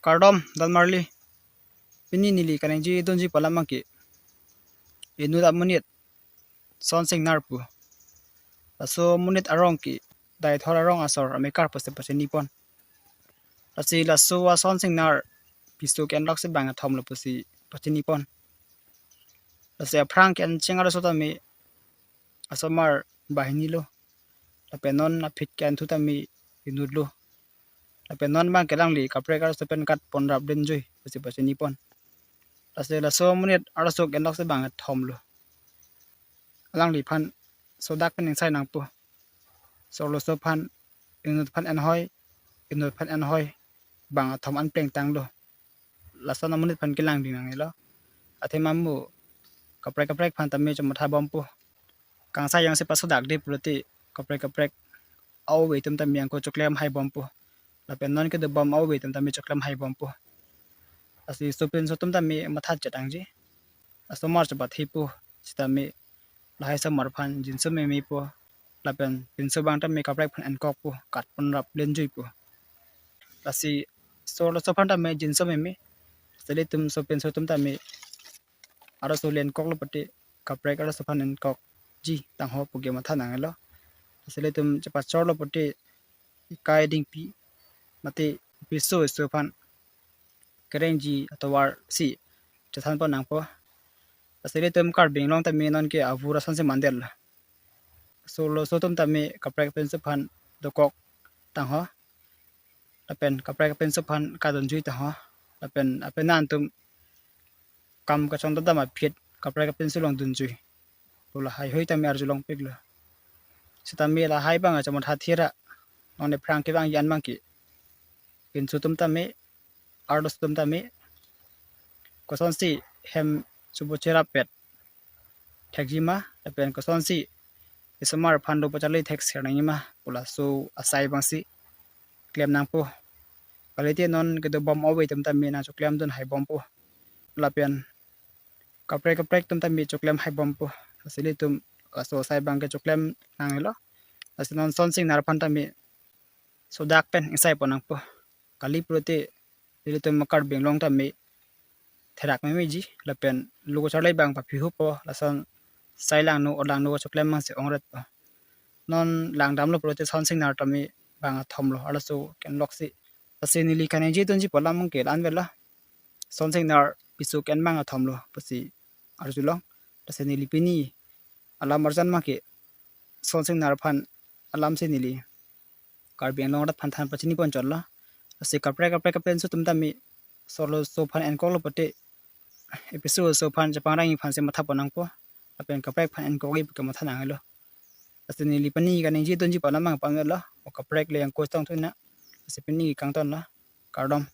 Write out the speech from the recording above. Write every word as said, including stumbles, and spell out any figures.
Kardom, Don Marli. Pini neli kaningje dunji pu alam abangke inut amonit Son Singnar pu. Laso amonit arong ke Deithor arong asor amekar pusi pachini pon. Lasi laso a Son Singnar piso ke-enloksi bang kethom lo pusi pachini pon. Lasi aphrang ke-encheng arloso tame asomar banghini lo. Lapen non aphi ke-enthu tame inut lo. Lapen non abangke alangli kaprek arloso pen kat ponrap dunjui pusi pachini pon. Lasi laso amonit arloso ke-enloksi bang kethom lo. Alangliphan sodak pen ingsai nangpo. Solo so aphan, inut aphan enhoi, inut aphan enhoi, bang kethom an plengtang lo. Lason amonit aphan kelang ding nangne lo. Athema mo kaprek kaprek aphan tame chomatha bompo. Kangsai jongsi pasodakde pulote kaprek kaprek a-ove atum tame angko choklem hai bompo. Lapen non kedobom a-ove atum tame choklem hai bompo. Lasi sopinso atum tame matha chetangji. Asomar chepathipo sitame lahai asomar aphan jinso memepo. Lapen pinso abang tame kaprek aphan enkokpo, kat ponrap dunjuipo. Lasi solo so aphan tame jinso meme. Lasi ilitum sopinso atum tame arloso le enkoklo pulote kaprek arloso aphan enkokji tangho pu ke matha nangne lo. Lasi ilitum chepachorlo pulote Ikai Dingpi mate piso eso aphan kerengji atovar si chethan pon nangpo. Lasi ilitum Karbi Anglong tame non ke avur asonsi mandetlo. Solo so atum tame kaprek pinso aphan dokok tangho. Lapen kaprek pinso aphan kadunjui tangho. Lapen apenan atum kam kachongdam aphi kaprek pinso along dunjui pu lahaihui tame arjulongpiklo. Sitame lahai abang chomatha thira, non aphrang kevangji an abangke pinso atum tame, arloso atum tame kosonsi hem subo cherap pet thekji ma, lapen kosonsi isomar aphan do pacharli thekser nangji ma pu laso asai abangsi klem nangpo. Kalite non kedobom a-ove atum tame nangchoklem dun hai bompo. Lapen kaprek kaprek atum tame choklem hai bompo. Lasi ilitum laso asai abangke choklem nangne lo. Lasi non Son Singnar aphan tame sodak pen ingsai pon nangpo. Kali pulote ilitum Karbi Anglong tame therak memeji, lapen lo kacharli abang paphihupo, lason sai langno, o langno kachoklem abangsi ongretpo. Non langdamlo pulote Son Singnar tame bang kethom lo arloso ke-enloksi. Lasi neli kaningje dunji pu alam ke la-an avelo. Son Singnar piso ke-en bang kethom lo pusi arjulong. Lasi neli pini alam arjan abangke Son Singnar aphan alamsi neli Karbi Anglong arat aphan than pachini pon chotlo. Lasi kaprek kaprek kapinso atum tame solo so aphan enkoklo pulote piso so aphan chepangrangji aphansi matha pon nangpo. Lapen kaprek aphan enkokji pu ke matha nangne lo. Lasi neli pini kaningje dunji pu alam abang pa-an avelo. O kaprek le angko tong thuna. Lasi pini kangtonlo. Kardom.